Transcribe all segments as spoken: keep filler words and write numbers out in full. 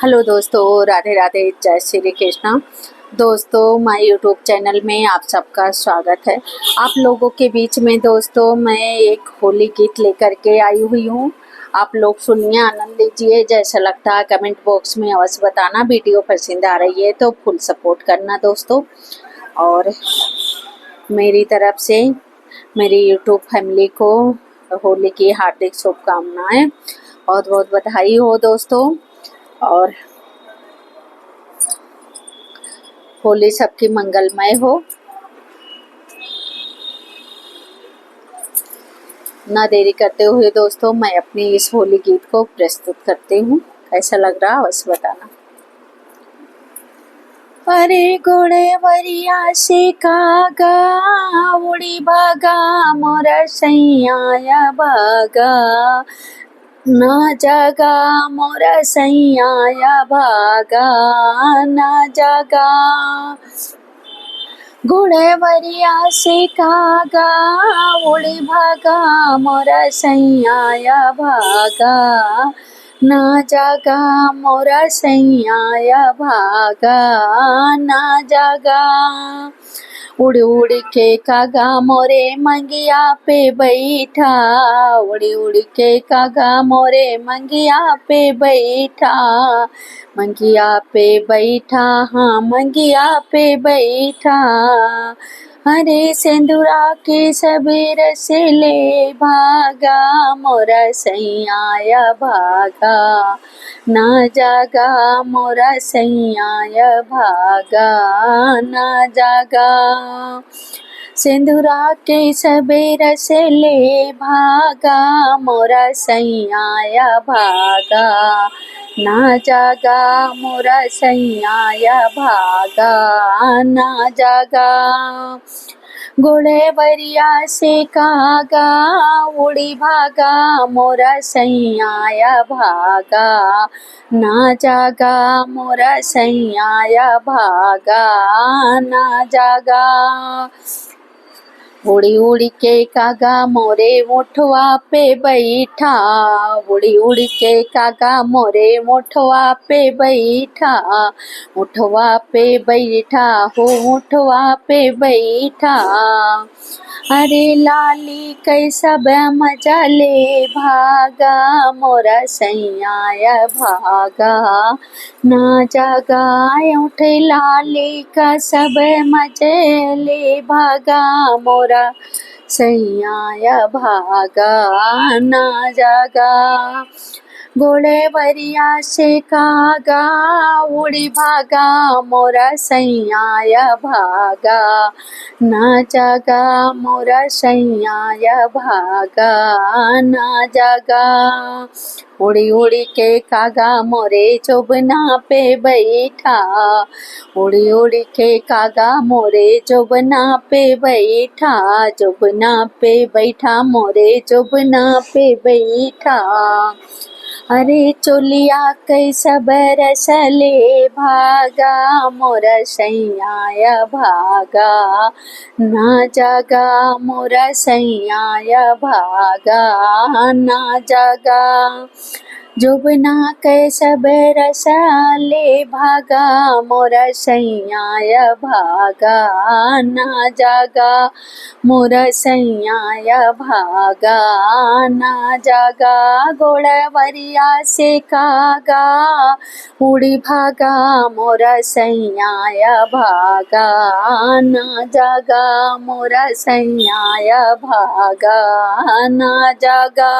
हेलो दोस्तों, राधे राधे, जय श्री कृष्णा। दोस्तों, my YouTube चैनल में आप सबका स्वागत है। आप लोगों के बीच में दोस्तों, मैं एक होली गीत लेकर के आई हुई हूँ। आप लोग सुनिए, आनंद लीजिए। जैसा लगता है कमेंट बॉक्स में अवश्य बताना। वीडियो पसंद आ रही है तो फुल सपोर्ट करना दोस्तों। और मेरी तरफ से मेरी YouTube फैमिली को होली की हार्दिक शुभकामनाएं, बहुत बहुत बधाई हो दोस्तों। और होली सबकी मंगलमय हो। ना देरी करते हुए दोस्तों, मैं अपने इस होली गीत को प्रस्तुत करती हूँ। कैसा लग रहा, अवश्य बताना। अरे गोड़ेवरिया से कागा उड़ी भागा मोरा सैया या भागा, ना जागा मोरा सैया या भागा, ना जागा। गोड़ेवरिया से कागा उड़ी भागा मोरा सैया या भागा, ना जागा मोरा सैया या भागा, ना जागा। उड़ उड़ के कागा मोरे मंगिया पे बैठा, उड़ उड़ के कागा मोरे मंगिया पे बैठा, मंगिया पे बैठा, हाँ मंगिया पे बैठा। अरे सेंदुरा के सबेर से ले भागा मोरा सैया या भागा, ना जागा मोरा सैया या भागा, ना जागा। सेंदुरा के सबेर से ले भागा मोरा सैया या भागा, ना जागा मोरा सैया या भागा, ना जागा। गोड़ेवरिया से कागा उड़ी भागा मोरा सैया या भागा, ना जागा मोरा सैया या भागा, ना जागा। उड़ी उड़ी के कागा मोरे ओठवा पे बैठा, उड़ी उड़ी के कागा मोरे ओठवा पे बैठा, ओठवा पे बैठा हो, ओठवा पे बैठा। अरे लाली कैसा मजा ले भागा मोरा सैया या भागा, ना जागा। उठे लाली का सब मजे ले भागा मोरा सैया या भागा, ना जागा। गोड़ेवरिया से कागा उड़ी भागा मोरा सैया या भागा, ना जागा मोरा सैया या भागा, ना जागा। उड़ी उड़ी के कागा मोरे जोबना पे बैठा, उड़ी उड़ी के कागा मोरे जोबना पे बैठा, जोबना पे बैठा मोरे जोबना पे बैठा। अरे चोलिया कैसा बरस ले भागा मोरा सैया या भागा, ना जागा मोरा सैया या भागा, ना जागा। जोबना कैसा बरस ले भागा मोरा सैया या भागा, ना जागा मोरा सैया या भागा, ना जागा। गोड़ेवरिया से कागा उड़ी भागा मोरा सैया या भागा, ना जागा मोरा सैया या भागा, ना जागा।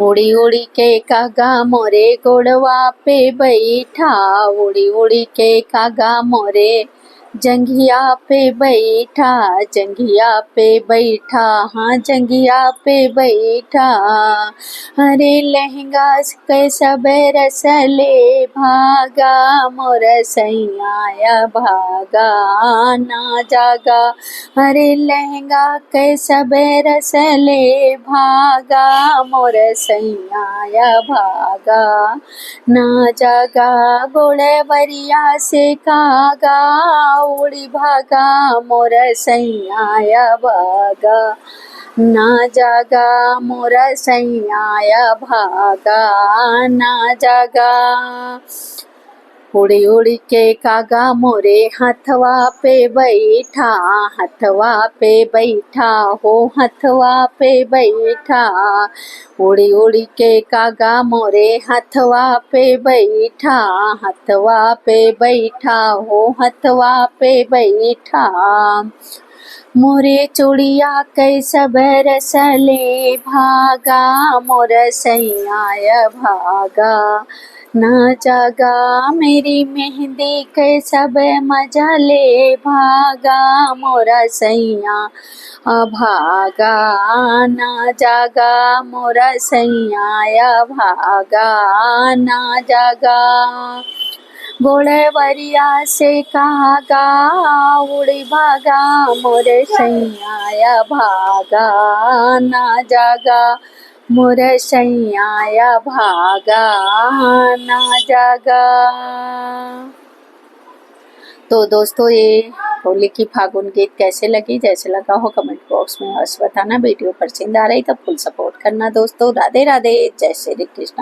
उड़ी उड़ी के कागा मोरे गोड़वा पे बैठा, उड़ी उड़ी के कागा मोरे जंघिया पे बैठा, जंघिया पे बैठा, हाँ जंघिया पे बैठा। अरे लहंगा कैसा बरस ले भागा मोर सैया या भागा ना जागा। अरे लहंगा कैसा बरस ले भागा मोर सैया या भागा ना जागा। गोड़वरिया से कागा उड़ी भागा मोर सैया या भागा ना जागा मोरा सैया अभागा, ना जागा। उड़ी उड़ी के कागा मोरे हथवा पे बैठा, हथवा पे बैठा हो, हथवा पे बैठा। उड़ी उड़ी के कागा मोरे हथवा पे बैठा, हथवा पे बैठा हो, हथवा पे बैठा। मोरे चूड़िया कै सब रस ले भागा, मोर सैया अभागा ना जागा। मेरी मेहंदी कै सब मजा ले भागा, मोर सैया अभागा ना जागा, मोर सैया अभागा ना जागा। गोड़वरिया से कागा उड़ी भागा, मोर सैया अभागा ना जागा, मोर सैया अभागा ना जागा। तो दोस्तों, ये होली की फागुन गीत कैसे लगी, जैसे लगा हो कमेंट बॉक्स में अवश्य बताना। वीडियो पसंद आ रही तो फुल सपोर्ट करना दोस्तों। राधे राधे, जय श्री कृष्णा।